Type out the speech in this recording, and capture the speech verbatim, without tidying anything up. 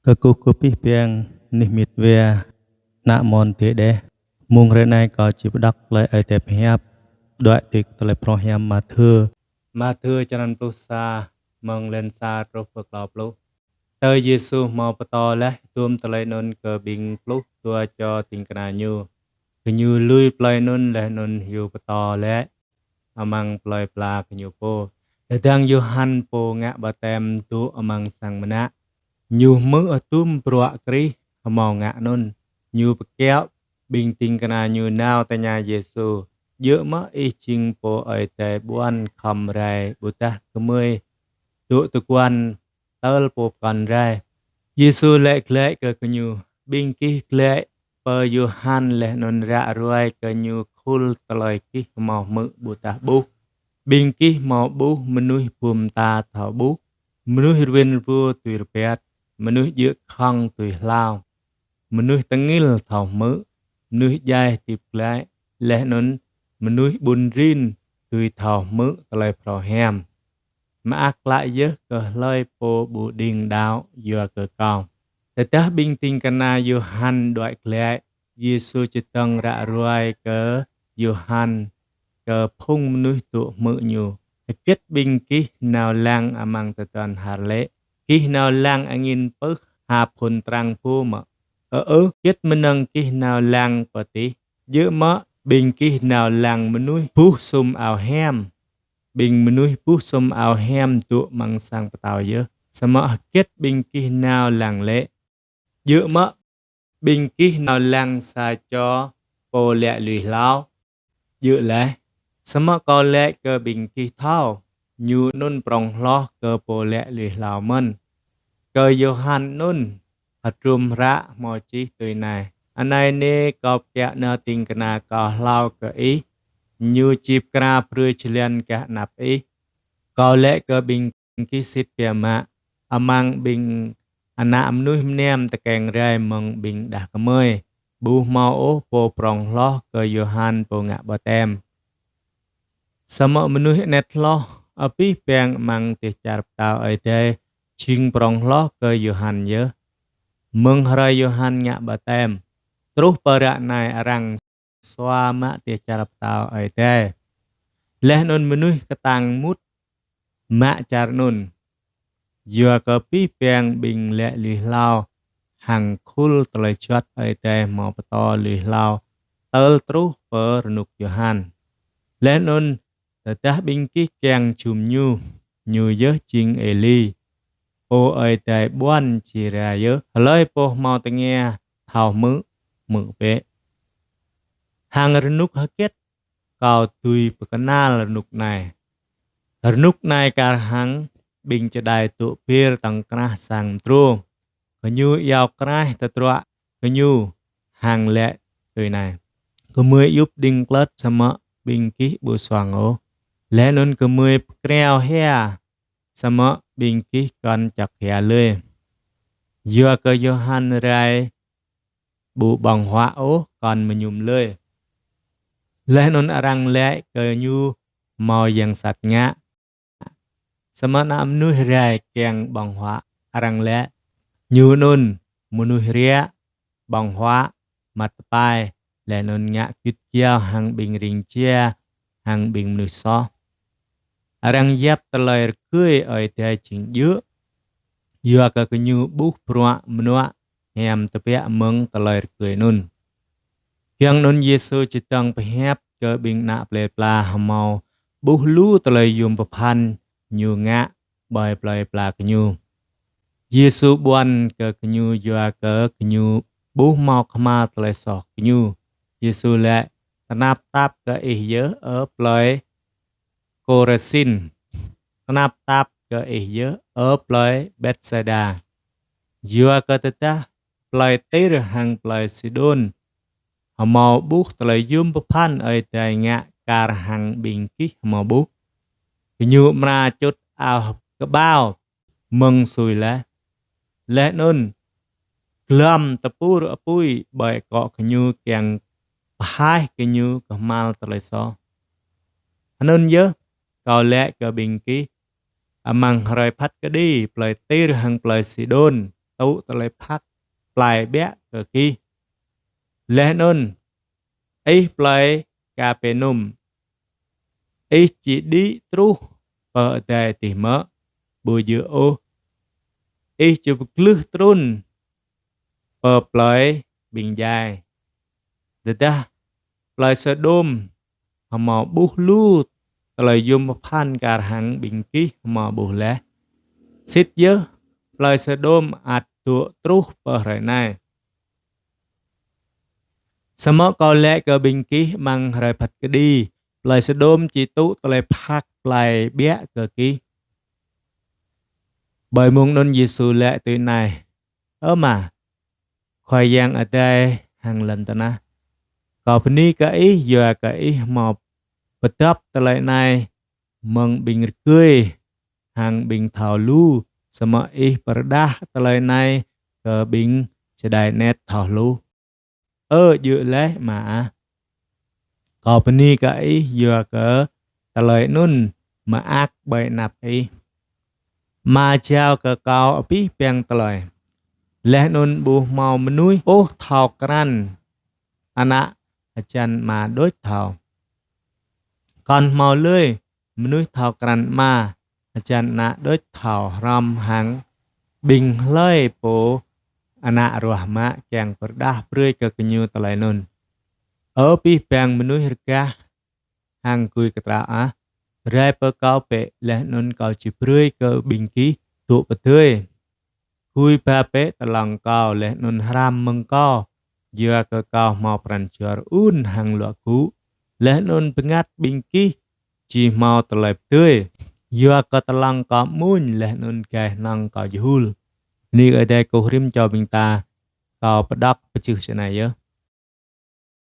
Kơkuh kơ abih bang neh met wa, ană amôn adơi đeh. Mông hrơi anai kâo či pơđok tơlơi Ơi Adai pơhiăp, đuaĭ tui tơlơi phrâo hiam Mathiơ. Mathiơ črăn pluh sa, mơ̆ng lăn sa truh pơ klâo pluh. Tơ Yêsu hmâo pơtô laih hơdôm tơlơi anŭn kơ ƀing pluh dua čô ding kơna Ñu, gơñu lui plơi anŭn laih anŭn hyu pơtô laĭ amăng plơi pla gơñu pô: Tơdang Yôhan pô ngă baptem dŏ amăng sang mơnă, ñu hmư̆ hơdôm bruă Krist hmâo ngă anŭn, ñu pơkiaŏ. Ƀing ding kơna Ñu nao tơña Yêsu: Djơ̆ mơ̆ Ih jing Pô Ơi Adai ƀuăn khŏm rai ƀôdah gơmơi dŏ tơguan tơl pô pơkŏn rai? Yêsu laĭ glaĭ kơ gơñu: Ƀing gih glaĭ pơ Yôhan laih anŭn ră ruai kơ ñu khul tơlơi gih hmâo hmư̆ ƀôdah ƀuh. Ƀing gih hmâo ƀuh mơnuih bum ta thâo ƀuh, mơnuih rơwen rơwo dưi rơbat, mơnuih djơ̆ khŏng dưi hlao, mơnuih tơngil thâo hmư̆, mơnuih djai hơdip glaĭ, laih anŭn mơnuih ƀun rin dưi thâo hmư̆ tơlơi phrâo hiam. Mơak klă yơh kơ hlơi pô ƀu đing đaŏ yua kơ Kâo. Tơdah ƀing ding kơna Yôhan đuaĭ glaĭ, Yêsu čơdơ̆ng ră ruai kơ Yôhan kơ phung mơnuih dŏ hmư̆ ñu: Hơget ƀing gih nao lăng amăng tơdron har lĕ? Gih nao lăng angin pưh ha phŭn trang pô mơ̆? Ơ ơh, hơget mơnơ̆ng gih nao lăng pơ adih? Djơ̆ mơ̆ ƀing gih nao lăng mơnuih buh sum ao hiam? Ƀing mơnuih buh sum ao hiam dŏ amăng sang pơtao yơh. Samơ̆ hơget ƀing gih nao lăng lĕ? Djơ̆ mơ̆ ƀing gih nao lăng sa čô pô laĭ lui hlâo? Djơ̆ laih. Samơ̆ Kâo laĭ kơ ƀing gih thâo, ñu anŭn prŏng hloh kơ pô laĭ lui hlâo mơ̆n. Kơ Yôhan anŭn hơdrôm hră hmâo čih tui anai: Anai nê, Kâo pơkiaŏ nao ding kơna Kâo hlâo kơ ih, ñu či pơkra brơi jơlan gah anăp ih. Kâo laĭ kơ ƀing gih sĭt biă mă, amăng ƀing ană mơnuih mơnam tơkeng rai mơ̆ng ƀing đah kơmơi, ƀu hmâo ôh pô prŏng hloh kơ Yôhan pô ngă baptem. Samơ̆ mơnuih anet hloh abih bang amăng dêh čar pơtao Ơi Adai jing prŏng hloh kơ Yôhan yơh. Mơ̆ng hrơi Yôhan ngă baptem truh pơ ră anai arăng sua mă dêh čar pơtao Ơi Adai. Laih anŭn mơnuih kơtang mŭt mă čar anŭn, yua kơ abih bang ƀing laĭ lui hlâo hăng khul tơlơi juăt Ơi Adai hmâo pơtô lui hlâo tơl truh pơ rơnŭk Yôhan. Laih anŭn tơdah ƀing gih kiăng jum ñu, ñu yơh jing Êli, pô Ơi Adai ƀuăn či rai yơh. Hlơi pô hmâo tơngia thâo hmư̆, hmư̆ bĕ. Hăng rơnŭk hơget Kâo dưi pơkơnăl rơnŭk anai? Rơnŭk anai kar hăng ƀing čơđai dŏ ƀir tŏng krah sang mơdrô. Gơñu iâu kraih tơdruă gơñu hăng laĭ tui anai: Gơmơi ayŭp đĭng klơt samơ̆ ƀing gih ƀu suang ôh, laih anŭn gơmơi pơkriao hia samơ̆ ƀing gih kŏn čŏk hia lơi. Yua kơ Yôhan rai ƀu ƀơ̆ng huă ôh, kŏn mơñum lơi. Laih anŭn arăng laĭ kơ ñu hmâo yang sat ngă. Samơ̆ ană mơnuih rai kiăng ƀơ̆ng huă, arăng laĭ: Ñu anŭn mơnuih riă, ƀơ̆ng huă, măt tơpai, laih anŭn ngă git giao hăng ƀing ring jia, hăng ƀing mơnuih soh. Arăng yap tơlơi rơgơi Ơi Adai jing djơ̆, yua kơ gơñu ƀuh bruă mơnuă hiam tơbiă mơ̆ng tơlơi rơgơi anŭn. Giŏng anŭn Yêsu čơdơ̆ng pơhiăp kơ ƀing ană plơi pla hmâo ƀuh lu tơlơi yôm pơphan Ñu ngă ƀơi plơi pla gơñu. Yêsu ƀuăn kơ gơñu yua kơ gơñu ƀu hmâo kơhma̱l tơlơi soh gơñu. Yêsu laĭ: Tơnap tap kơ ih yơh, ơ plơi Kôrasin! Tơnap tap kơ ih yơh, ơ plơi Betsaida! Yua kơ tơdah plơi Tir hăng plơi Sidôn hmâo ƀuh tơlơi yôm pơphan Ơi Adai ngă kar hăng ƀing gih hmâo ƀuh, gơñu amra čŭt ao kơƀao mơ̆ng sui laih. Laih anŭn glŏm tơpur apui ƀơi akŏ gơñu kiăng pơhaih gơñu kơhma̱l tơlơi soh. Anŭn yơh Kâo laĭ kơ ƀing gih, amăng hrơi phat kơđi plơi Tir hăng plơi Sidôn tŭ tơlơi phak plai ƀiă kơ gih. Laih anŭn, ih plơi Kapernum, ih či đĭ truh pơ adai adih mơ̆? Ƀu djơ̆ ôh. Ih či pơglưh trŭn pơ plơi ƀing djai. Tơdah plơi Sôđôm hơmâo ƀuh lu tơlơi yôm pơphan kar hăng ƀing gih hơmâo ƀuh laih, sĭt yơh plơi Sôđôm ăt dŏ truh pơ hrơi anai. Samơ̆ kâo laĭ kơ ƀing gih amăng hrơi phat kơđi, plơi Sôđôm či tŭ tơlơi phak plai ƀiă kơ gih. Ƀơi mông anŭn Yêsu laĭ tui anai: Ơ Ama, Khua Yang adai hăng lŏn tơnah, kâo bơni kơ ih yua kơ ih hơmâo pơdŏp tơlơi anai mơ̆ng ƀing rơgơi hăng ƀing thâo lu, samơ̆ ih pơrơđah tơlơi anai kơ ƀing čơđai anet thâo hluh. Ơ djơ̆ laih Ama ah, kâo bơni kơ ih yua kơ tơlơi anŭn mơak ƀơi anăp ih. Ama jao kơ kâo abih bang tơlơi. Laih anŭn ƀu hơmâo mơnuih ôh thâo krăn Ană hơjăn Ama đôč thâo. Kŏn hơmâo lơi mơnuih thâo krăn Ama hơjăn Ană đôč thâo, hrŏm hăng ƀing hlơi pô Ană ruah mă kiăng pơrơđah brơi kơ gơñu tơlơi anŭn. Ơ abih bang mơnuih rơgah hăng gui kơtraŏ ah, rai pơ kâo bĕ, laih anŭn kâo či brơi kơ ƀing gih dŏ pơdơi. Gui ba bĕ tơlŏng kâo laih anŭn hrăm mơ̆ng kâo, yua kơ kâo hơmâo pran jua rơun hăng luă gŭ, laih anŭn bơngăt ƀing gih či hơmâo tơlơi pơdơi. Yua kơ tơlŏng kâo amuñ laih anŭn gai hơnơ̆ng kâo jơhul. Bơni kơ Ơi Adai kơkuh rĭm čô ƀing ta. Kâo pơđŏk pơčeh sơnai yơh.